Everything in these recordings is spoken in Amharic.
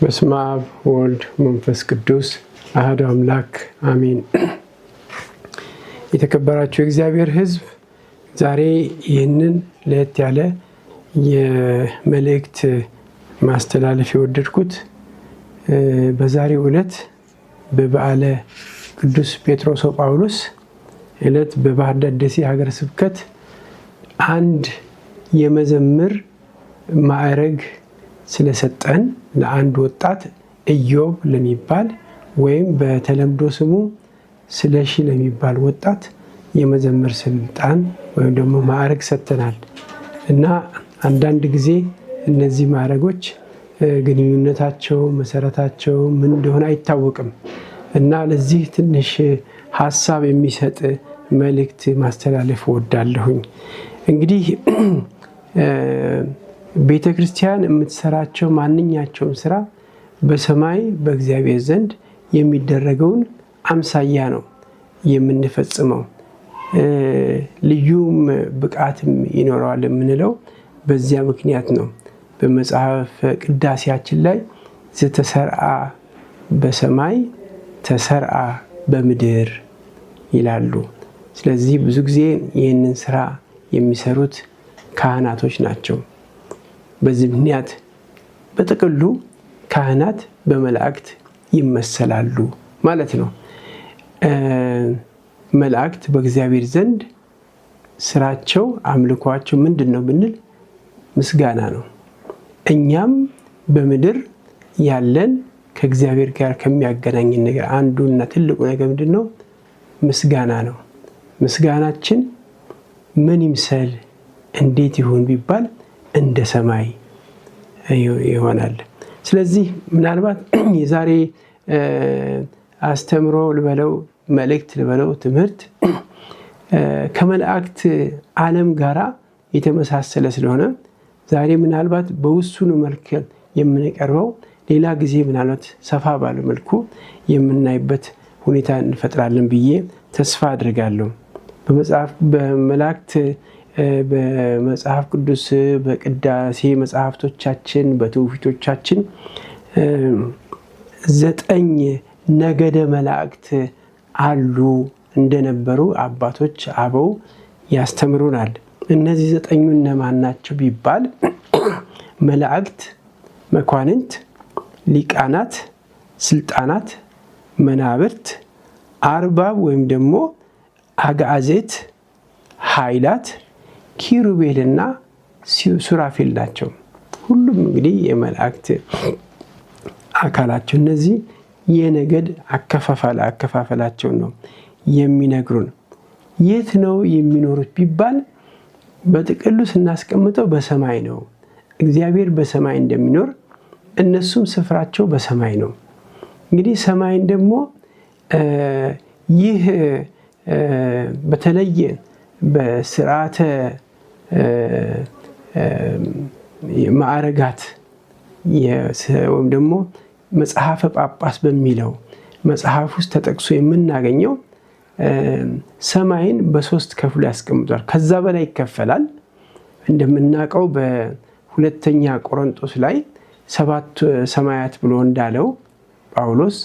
በስመ አብ ወልድ መንፈስ ቅዱስ አሐዱ አምላክ አሜን። የተከበራችሁ የእግዚአብሔር ሕዝብ፣ ዛሬ ይህንን ለየት ያለ የመልእክት ማስተላለፍ የወደድኩት በዛሬው ዕለት በበዓለ ቅዱስ ጴጥሮስ ወጳውሎስ ዕለት በባህር ዳር ደሴ ሀገረ ስብከት አንድ የመዘምር ማዕረግ ስለሰጠን ለአንድ ወጣት ኢዮብ ለሚባል ወይም በተለምዶ ስሙ ስለሺ ለሚባል ወጣት የመዘመር ስልጣን ወይም ደግሞ ማዕረግ ሰጥተናል። እና አንዳንድ ጊዜ እነዚህ ማዕረጎች ግንኙነታቸው፣ መሰረታቸው ምን እንደሆነ አይታወቅም። እና ለዚህ ትንሽ ሀሳብ የሚሰጥ መልእክት ማስተላለፍ እወዳለሁኝ። እንግዲህ ቤተ ክርስቲያን የምትሰራቸው ማንኛቸውም ስራ በሰማይ በእግዚአብሔር ዘንድ የሚደረገውን አምሳያ ነው የምንፈጽመው። ልዩም ብቃትም ይኖረዋል የምንለው በዚያ ምክንያት ነው። በመጽሐፍ ቅዳሴያችን ላይ ዘተሰርአ በሰማይ ተሰርአ በምድር ይላሉ። ስለዚህ ብዙ ጊዜ ይህንን ስራ የሚሰሩት ካህናቶች ናቸው። በዚህ ምክንያት በጥቅሉ ካህናት በመላእክት ይመሰላሉ ማለት ነው። መላእክት በእግዚአብሔር ዘንድ ስራቸው፣ አምልኳቸው ምንድን ነው ብንል ምስጋና ነው። እኛም በምድር ያለን ከእግዚአብሔር ጋር ከሚያገናኝን ነገር አንዱና ትልቁ ነገር ምንድን ነው? ምስጋና ነው። ምስጋናችን ምን ይምሰል፣ እንዴት ይሁን ቢባል እንደ ሰማይ ይሆናል። ስለዚህ ምናልባት የዛሬ አስተምሮ ልበለው፣ መልእክት ልበለው፣ ትምህርት ከመላእክት ዓለም ጋራ የተመሳሰለ ስለሆነ ዛሬ ምናልባት በውሱኑ መልክ የምንቀርበው፣ ሌላ ጊዜ ምናልባት ሰፋ ባለ መልኩ የምናይበት ሁኔታ እንፈጥራለን ብዬ ተስፋ አድርጋለሁ። በመጽሐፍ በመላእክት በመጽሐፍ ቅዱስ፣ በቅዳሴ መጽሐፍቶቻችን፣ በትውፊቶቻችን 9 ነገደ መላእክት አሉ፣ እንደነበሩ አባቶች አበው ያስተምሩናል። እነዚህ 9ኙ እነማን ናቸው ቢባል መላእክት፣ መኳንንት፣ ሊቃናት፣ ስልጣናት፣ መናብርት፣ አርባብ ወይም ደግሞ አግዓዝት፣ ኃይላት፣ ኪሩቤልና ሱራፌል ናቸው። ሁሉም እንግዲህ የመላእክት አካላቸው እነዚህ የነገድ አከፋፈላቸው ነው የሚነግሩን። የት ነው የሚኖሩት ቢባል በጥቅሉ ስናስቀምጠው በሰማይ ነው። እግዚአብሔር በሰማይ እንደሚኖር እነሱም ስፍራቸው በሰማይ ነው። እንግዲህ ሰማይን ደግሞ ይህ በተለየ በስርዓተ ማዕረጋት ወይም ደግሞ መጽሐፈ ጳጳስ በሚለው መጽሐፍ ውስጥ ተጠቅሶ የምናገኘው ሰማይን በሶስት ከፍሎ ያስቀምጧል። ከዛ በላይ ይከፈላል። እንደምናውቀው በሁለተኛ ቆሮንቶስ ላይ 7 ሰማያት ብሎ እንዳለው ጳውሎስ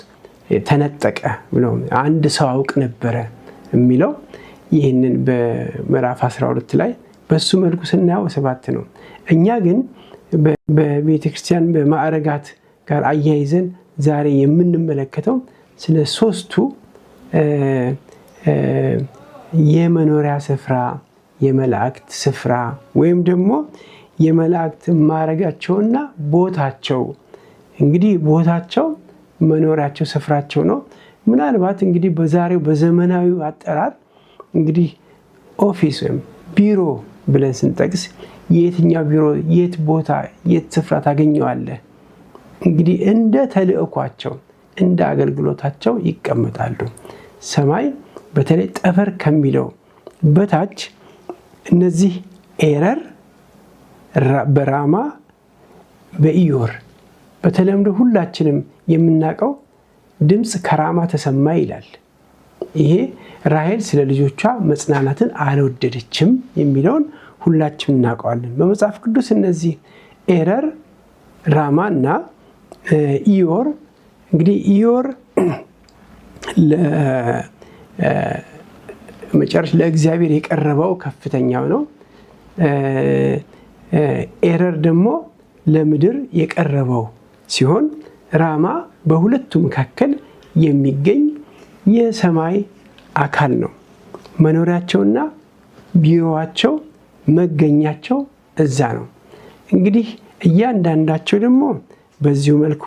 ተነጠቀ ብሎ አንድ ሰው አውቅ ነበረ የሚለው ይህንን በምዕራፍ 12 ላይ በሱ መልኩ ስናየው 7 ነው። እኛ ግን በቤተክርስቲያን በማዕረጋት ጋር አያይዘን ዛሬ የምንመለከተው ስለ 3ቱ የመኖሪያ ስፍራ፣ የመላእክት ስፍራ ወይም ደግሞ የመላእክት ማዕረጋቸውና ቦታቸው። እንግዲህ ቦታቸው መኖሪያቸው ስፍራቸው ነው። ምናልባት እንግዲህ በዛሬው በዘመናዊው አጠራር እንግዲህ office ወይም ቢሮ ብለን ስንጠቅስ የትኛው ቢሮ፣ የት ቦታ፣ የት ስፍራ ታገኘዋለህ? እንግዲህ እንደ ተልእኳቸው እንደ አገልግሎታቸው ይቀመጣሉ። ሰማይ በተለይ ጠፈር ከሚለው በታች እነዚህ ኤረር፣ በራማ፣ በኢዮር በተለምዶ ሁላችንም የምናውቀው ድምፅ ከራማ ተሰማ ይላል። ይሄ ራሔል ስለ ልጆቿ መጽናናትን አልወደደችም የሚለውን ሁላችንም እናውቀዋለን። በመጽሐፍ ቅዱስ እነዚህ ኤረር፣ ራማ እና ኢዮር። እንግዲህ ኢዮር መጨረሻ ለእግዚአብሔር የቀረበው ከፍተኛው ነው። ኤረር ደግሞ ለምድር የቀረበው ሲሆን ራማ በሁለቱ መካከል የሚገኝ የሰማይ አካል ነው። መኖሪያቸውና ቢሮዋቸው መገኛቸው እዛ ነው። እንግዲህ እያንዳንዳቸው ደግሞ በዚሁ መልኩ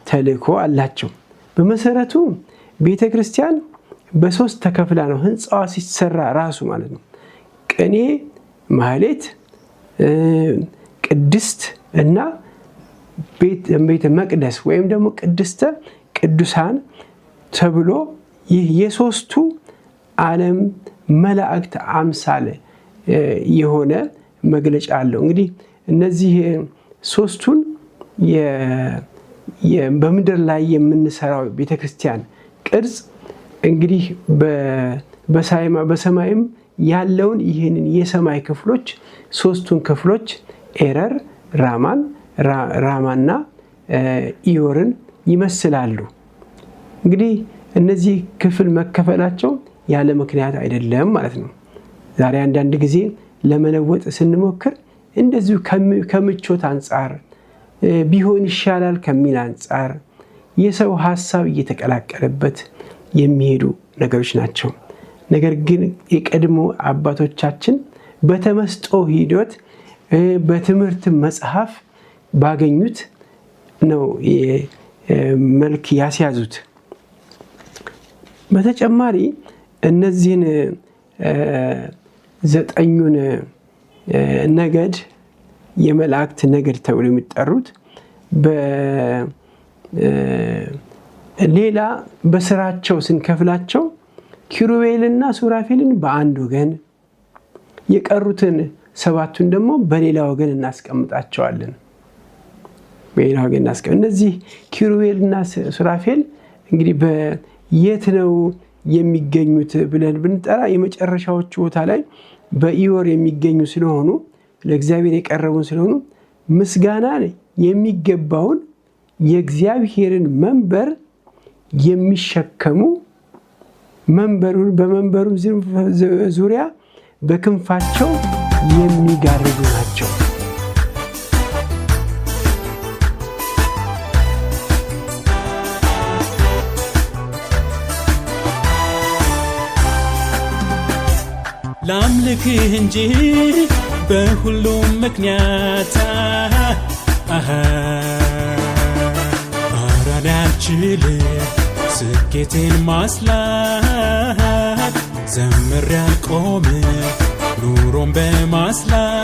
ተልእኮ አላቸው። በመሰረቱ ቤተ ክርስቲያን በሶስት ተከፍላ ነው ህንፃዋ ሲሰራ ራሱ ማለት ነው። ቅኔ፣ ማህሌት፣ ቅድስት እና ቤተ መቅደስ ወይም ደግሞ ቅድስተ ቅዱሳን ተብሎ ይህ የሶስቱ ዓለም መላእክት አምሳል የሆነ መግለጫ አለው። እንግዲህ እነዚህ ሶስቱን በምድር ላይ የምንሰራው ቤተክርስቲያን ቅርጽ እንግዲህ በሰማይም ያለውን ይህንን የሰማይ ክፍሎች ሶስቱን ክፍሎች ኤረር፣ ራማን፣ ራማና ኢዮርን ይመስላሉ። እንግዲህ እነዚህ ክፍል መከፈላቸው ያለ ምክንያት አይደለም ማለት ነው። ዛሬ አንዳንድ ጊዜ ለመለወጥ ስንሞክር እንደዚሁ ከምቾት አንጻር ቢሆን ይሻላል ከሚል አንጻር የሰው ሀሳብ እየተቀላቀለበት የሚሄዱ ነገሮች ናቸው። ነገር ግን የቀድሞ አባቶቻችን በተመስጦ ሂደት በትምህርት መጽሐፍ ባገኙት ነው መልክ ያስያዙት። በተጨማሪ እነዚህን ዘጠኙን ነገድ የመላእክት ነገድ ተብሎ የሚጠሩት ሌላ በስራቸው ስንከፍላቸው ኪሩቤልና ሱራፌልን በአንድ ወገን፣ የቀሩትን ሰባቱን ደግሞ በሌላ ወገን እናስቀምጣቸዋለን። በሌላ ወገን እነዚህ ኪሩቤልና ሱራፌል እንግዲህ በየት ነው የሚገኙት ብለን ብንጠራ የመጨረሻዎቹ ቦታ ላይ በኢዮር የሚገኙ ስለሆኑ፣ ለእግዚአብሔር የቀረቡን ስለሆኑ፣ ምስጋናን የሚገባውን የእግዚአብሔርን መንበር የሚሸከሙ፣ መንበሩን በመንበሩ ዙሪያ በክንፋቸው የሚጋርዱ ናቸው። ላምልክህ እንጂ በሁሉም ምክንያት ኧረ እኔ አልችልም ስኬቴን ማስላት፣ ዘምሬ አልቆምም ኑሮን በማስላት።